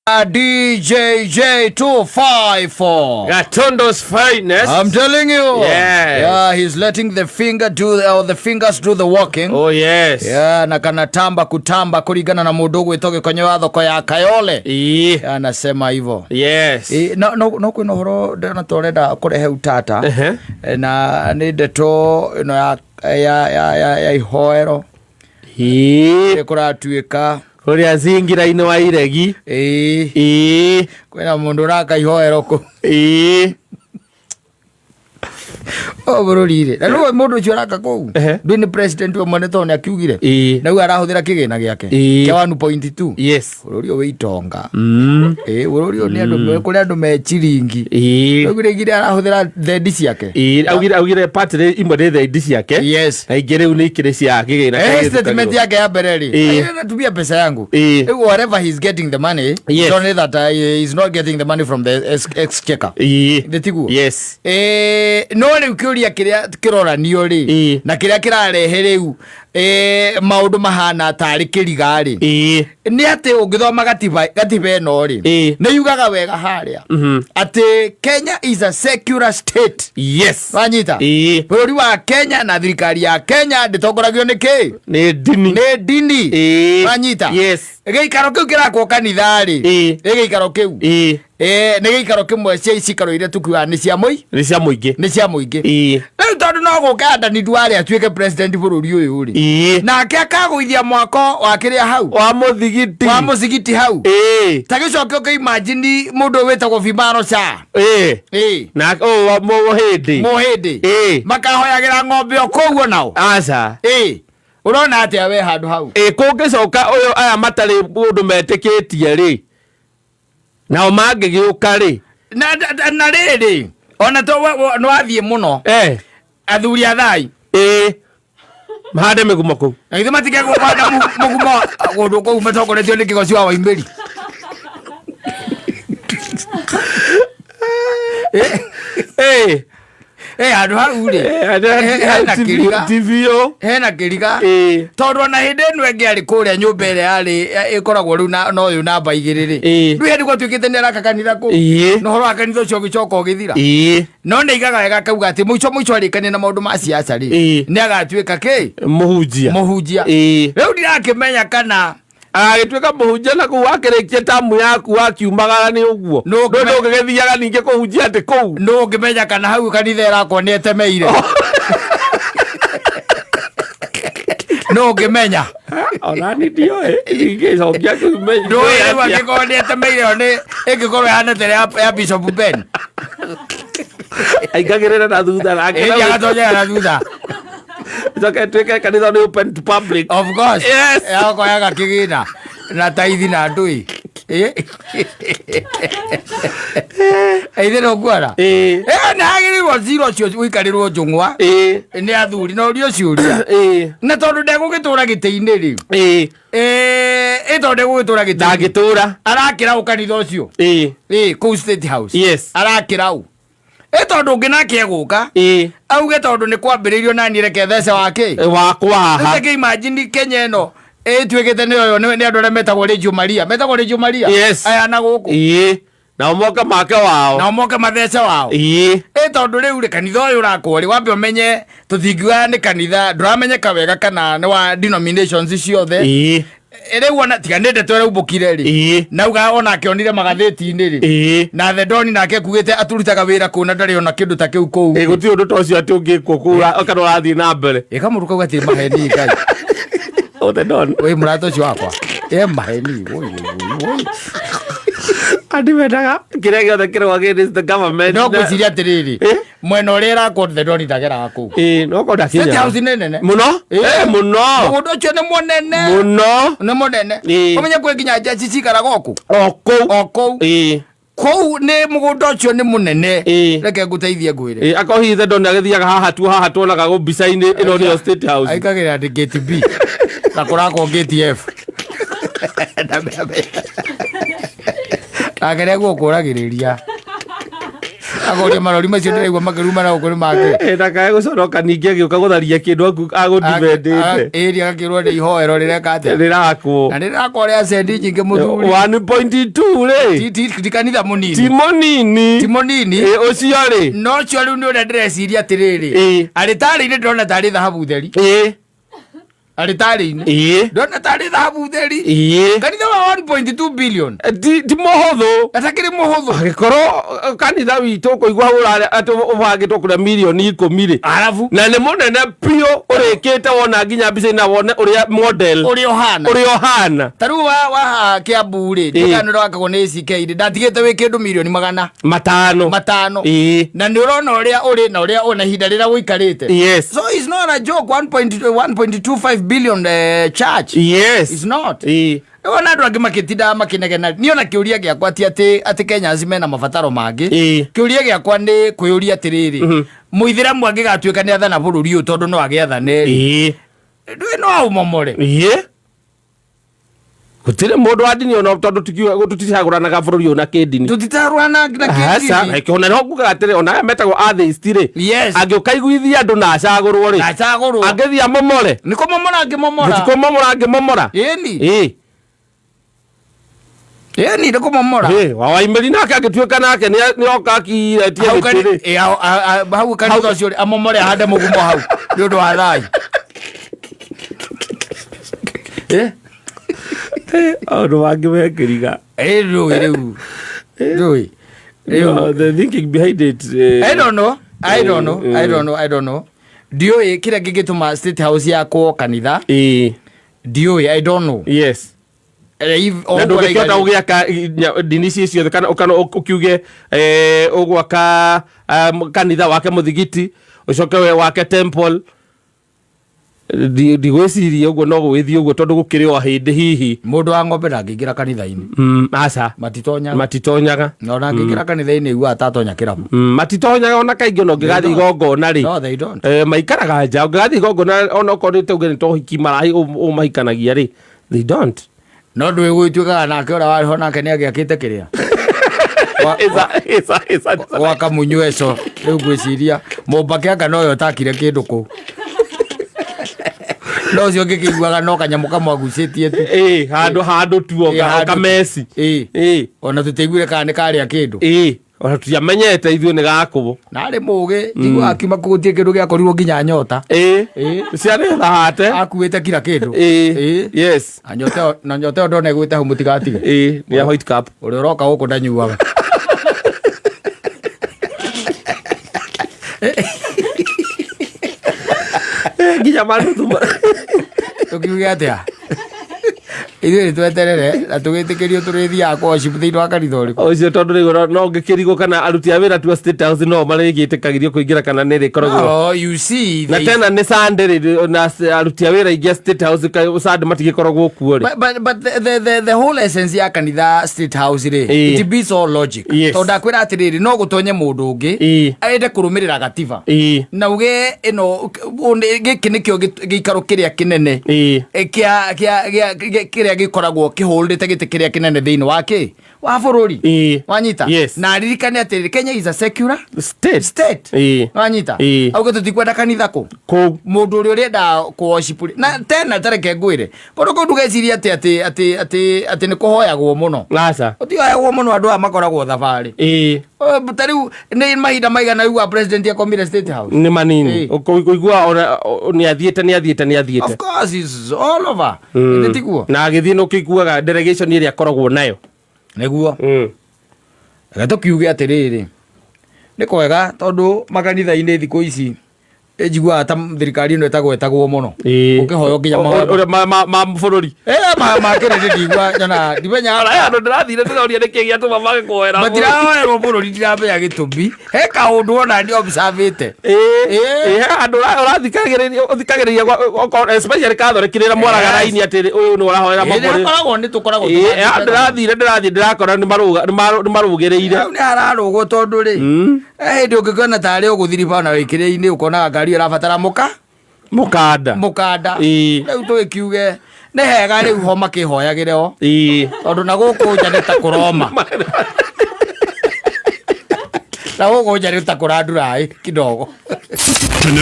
DJJ 254. Gatundu's finest. I'm telling you. Yes. Yeah, he's letting the finger do the, or the fingers do the walking. Oh yes. Yeah, na kanatamba kutamba kulingana na mundu gwitwo gikonyo wa thoko ya Kayole. Ii. Yeah, anasema hivyo. Yes. Ĩ, no no no kwĩna ũhoro ndĩrona ta ũrenda kũrehe utata. Ehe. Na nĩ ndeto ĩno ya ihoero Ii. kũratuĩka Kũrĩa zingira-inĩ wa iregi. ĩĩ Ii. kwĩna mũndũ ũraka ihoero kũ Ii. o bũrũri rĩ na rĩu mũndũ ũcio araka kũu Ehe. ndũĩ nĩ president we mwene tondũ nĩ akiugire Ĩĩ. na rĩu arahũthĩra kĩgĩna gĩake Ĩĩ. kĩa 1.2 Yes. bũrũri ũyũ wĩ itonga Mm. ĩĩ bũrũri ũyũ nĩ andũ kũrĩ andũ me chiringi Ii. rĩu rĩngĩ arahũthĩra thendi ciake Ii. Augire party rĩ imwe nĩ thendi ciake. Yes. Na ingĩ rĩu nĩ ikĩrĩ cia kĩgĩna. Eh, kĩrĩa statement gĩthukagĩrwo. yake ya mbere rĩ Ĩĩ. natumia pesa yangu Ĩĩ. Rĩu whatever he's getting the money Yes. it's only that he's not getting the money from the exchequer Ii. Nĩ tiguo? Yes. Eh, no rĩu kĩũria kĩrĩa kĩroranio rĩ Ĩĩ. na kĩrĩa kĩrarehe rĩu maũndũ mahana tarĩ kĩriga rĩ Ii. nĩ atĩ ũngĩthoma gatiba ĩno rĩ Ĩĩ. nĩ yugaga wega harĩa atĩ Kenya is a secular state. Yes. Wanyita? Ĩĩ. Bũrũri wa Kenya na thirikari ya Kenya ndĩtongoragio nĩ kĩ? Nĩ ndini. Nĩ ndini. Ĩĩ. Wanyita? Yes. Gĩikaro kĩu kĩrakwo kanitha rĩ, Ĩĩ. nĩ gĩikaro kĩu. Ĩĩ. Ĩĩ, nĩ gĩikaro kĩmwe cia icikaro iria tukiugaga nĩ cia mũi Nĩ cia mũingĩ. nĩ cia mũingĩ. Ĩĩ. Rĩu tondũ no gũke Adani Duale atuĩke president bũrũri ũyũ rĩ, Ĩĩ. nake akagũithia mwako wa kĩrĩa hau, Wa mũthigiti. wa mũcigiti hau. Ĩĩ. Ta gĩcoke ũkĩimagine mũndũ ũyũ wĩtagwo Bimaro Shah. Ĩĩ. Ĩĩ. Na ũyũ wa mũhĩndĩ. Mũhĩndĩ. Ĩĩ. Makahoyagĩra ng'ombe o kũu onao. Aca. Ĩĩ. Ũrona atĩa we handũ hau? Ĩ kũngĩcoka ũyũ aya matarĩ mũndũ metĩkĩtie rĩ, nao mangĩgĩũka rĩ. Na rĩrĩ, ona to nĩ wathiĩ mũno. Eh. Athuri a thai. Ĩĩ. Mahande mĩgumo kũu. Na githĩ matikegwo kũhanda mũgumo kũndũ kũu matongoretio nĩ kĩgoci wa Waimbĩri. Ĩĩ. Eh, handũ hau rĩ. Hena kĩriga. TVO. Hena kĩriga. Ĩĩ. Tondũ ona hĩndĩ ĩno ĩngĩ arĩ kũrĩa nyũmba ĩrĩa yarĩ ĩkoragwo rĩu na ũyũ namba 2 rĩ. Ĩĩ. Rĩu hĩndĩ gwatuĩkĩte nĩ araka kanitha kũu. Ĩĩ. Na ũhoro wa kanitha ũcio ũgĩcoka ũgĩthira. Ĩĩ. No nĩ aigaga wega akauga atĩ mũico mũico arĩkania na maũndũ ma siasa rĩ. Ĩĩ. Nĩ agatuĩka kĩ? Mũhunjia. Mũhunjia. Ĩĩ. Rĩu ndirakĩmenya kana Agagĩtuĩka mũhunjia na kũu wakĩrĩkia tamu yaku wakiumagara nĩ ũguo. Nũ ũngĩme- Nũ ndũngĩgĩthiaga ningĩ kũhunjia atĩ kũu. Nũ ũngĩmenya kana hau kanitha ĩrakwo nĩ etemeire. Nũ ũngĩmenya? Ona niĩ ndioĩ, ingĩcokia kĩu Ndũĩ rĩu angĩkorwo nĩ etemeire ĩyo nĩ ĩngĩkorwo ĩhana ta ĩrĩa ya Bishop Ben. Aingagĩrĩra na thutha nake. Ĩndĩ agatonyera na thutha. Ĩcoke ĩtuĩke kanitha nĩ open to public. Of course. Yes. Yakoyaga kĩgĩna na taithi na ndũĩ. Ithe no kuona. Ĩĩ. Nĩ hagĩrĩirwo cira ũcio ũikarĩrwo njũng'wa. Ĩĩ. Nĩ athuri na ũrio ciũria. Ĩĩ. Na tondũ ndegũgĩtũra gĩtĩ-inĩ rĩ. Ĩĩ. Ĩ tondũ ndegũgĩtũra gĩtĩ-inĩ. Ndangĩtũra. Arakĩra ũ kanitha ũcio? Ĩĩ. Ĩĩ, kũu State House. Yes. Arakĩra ũ? Ĩ tondũ ũngĩ nake egũka. Ĩĩ. Auge tondũ nĩ kwambĩrĩirio nani reke thece wa kĩ? Wakwa haha. Rĩu imagine Kenya ĩno ĩtuĩkĩte nĩ nĩ andũ arĩa metagwo Reggio Maria. Metagwo Reggio Maria? Yes. Aya na gũkũ. Ĩĩ. Nao moke make wao. Nao moke mathece wao. Ĩĩ. Ĩ tondũ rĩu rĩ kanitha ũyũ ũrakwo rĩ wambe ũmenye tũtingiuga nĩ kanitha ndũramenyeka wega kana nĩ wa denominations ciothe. Ĩĩ. Rĩu ona tiga nĩ ndeto ĩraumbũkire rĩ. Ĩĩ. Nauga onake onire magathĩti-inĩ rĩ. Ĩĩ. Na The Don nake kugĩte aturutaga wĩra kũu na ndarĩ ona kĩndũ ta kĩu kũu. Ĩ gũtirĩ ũndũ ta ũcio atĩ ũngĩkwo kũu kana ũrathiĩ na mbere. Ĩ kamũndũ kau gatirĩ maheni Ngai. Oh, The Don. Wĩ mũrata ũcio wakwa. Ĩ maheni. Woi, woi, woi. Andũ mendaga kĩrĩa gĩothe kĩrĩ against the government. No ngwĩciria atĩrĩrĩ. Ĩ? Mwena ũrĩa ĩrakwo The Don ndageraga kũu. Ĩ no konda State House nĩ nene. Mũno? Ĩ. Ĩ mũno. Mũgũnda ũcio nĩ mũnene. Mũno. Nĩ mũnene. Ĩ. Ũmenye kwĩ nginya njeci cikaraga o kũu. O kũu. O kũu. Ĩ. Kũu nĩ mũgũnda ũcio nĩ mũnene. Ĩ. Reke ngũteithie ngwĩre. Ĩ akorwo hihi The Don agĩthiaga haha tu haha tuonaga gũ mbica-inĩ ĩno nĩyo State House. Aikagĩrĩra ndĩ gate B. Na kũrakwo gate F. Nake nĩguo kũragĩrĩria. Agoria marori macio ndĩraigua makĩruma na gũkũ nĩ make. Ndakae gũconoka ningĩ agĩũka gũtharia kĩndũ agũdibendĩte. Ĩri agakĩrwo nĩ ihoero rĩreka atĩa. Rĩrakwo. Na rĩrakwo rĩa cendi nyingĩ mũthuri. 1.2 rĩ. Ti kanitha Ti mũnini. mũnini. Ti mũnini. Ĩ, ũcio rĩ. No ũcio rĩu nĩ ũrĩa ndĩreciria atĩrĩrĩ. Ĩ. Arĩtarĩ-inĩ ndĩrona tarĩ thahabu theri. Ĩ. Arĩtarĩ-inĩ. Ĩ. Ndĩrona tarĩ thahabu theri. Ĩ. Kanitha wa 1.2 billion. Ti mũhũthũ. Atakĩrĩ mũhũthũ. Angĩkorwo kanitha witũ ũkũigua atĩ ũbangĩtwo kũrĩa mirioni 10 rĩ. Arabu. Na nĩ mũnene biũ ũrĩkĩte wona nginya mbica-inĩ wone ũrĩa model Ũrĩa ũhana. ũrĩa ũhana. Ta rĩu wa Kiambu rĩ, Ĩ. ndĩkana ũrĩa nĩ ACK rĩ, ndatigĩte wĩ kĩndũ mirioni magana 500. 500. Ĩ. Na nĩ ũrona ũrĩa ũrĩ na ũrĩa na ihinda rĩrĩa ũikarĩte. Yes. So it's not a joke 1.25 billion church. Yes. It's not. Ĩ. Ona andũ angĩ makĩtindaga makĩnegena niĩ ona kĩũria gĩakwa ti atĩ Kenyans mena mabataro mangĩ. Ĩ. Kĩũria gĩakwa nĩ kwĩyũria atĩrĩrĩ, mũithĩramu angĩgatuĩka nĩ athana bũrũri ũyũ tondũ no agĩathane rĩ, Ĩ. ndũĩ no aũmomore. Ĩ. Gũtirĩ mũndũ wa ndini ona tondũ tũticagũranaga bũrũri ũyũ na kĩndini. Tũtitarũana na Aca, kĩndini. reke ona no ngugaga atĩrĩ ona aya metagwo atheist rĩ. Yes. Angĩũka iguithia andũ na acagũrwo rĩ. Acagũrwo. Angĩthiĩ amomore. Nĩ kũmomora angĩmomora. Gũtikũmomora angĩmomora. Ĩni. Ĩ. Ĩni nĩ kũmomora. Ĩ, wa Waimeri nake angĩtuĩka nake nĩ oka akiretie Hau mĩtĩ rĩ. hau kanitha ũcio rĩ, amomore ahande mũgumo hau nĩ ũndũ wa thayũ. Eh? Maũndũ mangĩ mekĩriga. Ĩ ndũĩ rĩu. Ndũĩ. Rĩu. No, the thinking behind it. I don't know. I don't know. I don't know. I don't know. Ndiũĩ kĩrĩa kĩngĩtũma State House yakwo kanitha. Ĩ. Ndiũĩ. I don't know. Yes. O Na ũguo ndũngĩkĩhota raiga- gũgĩaka ndini ici ciothe kana ũkiuge ũgwaka kanitha wake mũthigiti ũcoke we wake temple. Ndigwĩciria ũguo no gũgĩthiĩ ũguo tondũ gũkĩrĩ o hĩndĩ hihi. Mũndũ wa ng'ombe ndangĩingĩra kanitha-inĩ. Aca. Matitonyaga. Matitonyaga. Na ona angĩingĩra kanitha-inĩ aiguaga ta atonya kĩrabu. Matitonyaga ona kaingĩ ona ũngĩgathiĩ igongona rĩ. No, they don't. Maikaraga nja ũngĩgathiĩ igongona ona okorwo nĩ tauge nĩ ta ũhiki mahikanagia rĩ. They don't. No ndũĩ gũgĩtuĩkaga nake ũrĩa warĩ ho nake nĩ agĩakĩte kĩrĩa. Gwaka mũnyweco rĩu ngwĩciria mũmbake anga noyo ũtakire kĩndũ kũu. No ũcio ngĩkĩiguaga no kanyamũ kamwe agucĩtie tu. Ĩ, handũ tu Ĩ, handũ tu. kameci. Ĩ. Ĩ. Ona tũtiaiguire kana nĩ karĩa kĩndũ. Ĩ, ona tutiamenyete ithuĩ nĩ gakũbũ. Na arĩ mũgĩ, njiguaga akiuma kũu gũtirĩ kĩndũ gĩakorirwo nginya nyota. Ĩ. Ĩ. Ciarĩ thahate. Akuĩte kira kĩndũ. Ĩ. Ĩ. Yes. Na nyota ĩyo- na nyota ĩyo ndona ĩgwĩte hau mũtigatige. Ĩ, nĩ ya white cup. Ũrĩa ũroka gũkũ ndanyuaga. Nginya manuthu. Tũkiuge atĩa? Ithuĩ nĩ tweterere na tũgĩtĩkĩrio tũrĩthiaga kũ worship thĩinĩ wa kanitha ũrĩkũ. Ũcio tondũ rĩu no ngĩkĩrigwo kana aruti a wĩra tu a State House no marĩgĩtĩkagĩrio kũingĩra kana nĩ rĩkoragwo. Oh, you see, Na tena nĩ Sunday rĩ na aruti a wĩra aingĩ a State House Sunday matigĩkoragwo kuo rĩ. But the whole essence ya kanitha State House rĩ, Ĩ. it beats all logic. Yes. Tondũ ndakwĩra atĩrĩrĩ, no gũtonye mũndũ ũngĩ Ĩ. ende kũrũmĩrĩra gatiba. Ĩ. Na uge ĩno gĩkĩ nĩkĩo gĩikaro kĩrĩa kĩnene. Ĩ. Kĩrĩa gĩkoragwo kĩhũrĩte gĩtĩ kĩrĩa kĩnene thĩinĩ wa kĩ wa bũrũri. Ĩ. Wanyita? Yes. Na aririkane atĩrĩrĩ, Kenya is a secular State. state. Ĩ. Wanyita? Ĩ. Auge tũtikwenda kanitha kũ. Kũu. Mũndũ ũrĩa ũrenda kũ worship rĩ, na tena tareke ngwĩre kũndũ kũu ndũgecirie atĩ atĩ atĩ atĩ atĩ nĩ kũhoyagwo mũno. Aca. Gũtihoyagwo mũno, andũ aya makoragwo thabarĩ. Ĩ. Ta rĩu nĩ mahinda maigana rĩu wa president akomire State House? Nĩ manini. Ĩ. Ũkũigua ona nĩ athiĩte nĩ athiĩte nĩ athiĩte. Of course it's all over. Nĩ tiguo? Na agĩthiĩ nĩ ũkĩiguaga delegation ĩrĩa akoragwo nayo. Nĩguo. Reke tũkiuge atĩrĩrĩ, nĩ kwega tondũ makanitha-inĩ thikũ ici njiguaga ta thirikari ĩno ĩtagwetagwo mũno. Ĩ. Ũkĩhoywo nginya mahoya. Ũrĩa ma bũrũri. Makĩrĩ ndiguaga nyona ndimenyaga. Ona he handũ ndĩrathire ndĩroria nĩkĩ gĩatũma mage kũhoera bũrũri. Matirahoerwo bũrũri, ndiramenya gĩtũmi. He kaũndũ ona ndi observĩte. Ĩ, ĩ, he handũ ũrathikagĩrĩria ũthikagĩrĩria especially Catholic rĩrĩa mwaraga Yes. raini atĩ ũyũ nĩ ũrahoera mabũrũri. Hakoragwo nĩ tũkoragwo Ĩ, he handũ ndĩrathire ndĩrathiĩ ndĩrakora nĩ marũgĩrĩire. Hau nĩ hararũgwo tondũ rĩ, hĩndĩ ũngĩkĩona tarĩ ũgũthiriba ona wĩkĩrĩ-inĩ ũkonaga ngari ĩyo ĩrabatara mũka Mũkanda. Mũkanda. Ĩ. Rĩu tũgĩkiuge nĩ hega rĩu ho makĩhoyagĩre o Ĩ. tondũ na gũkũ nja nĩ ta kũroma. Na gũkũ nja nĩ ta kũranduraĩ kidogo.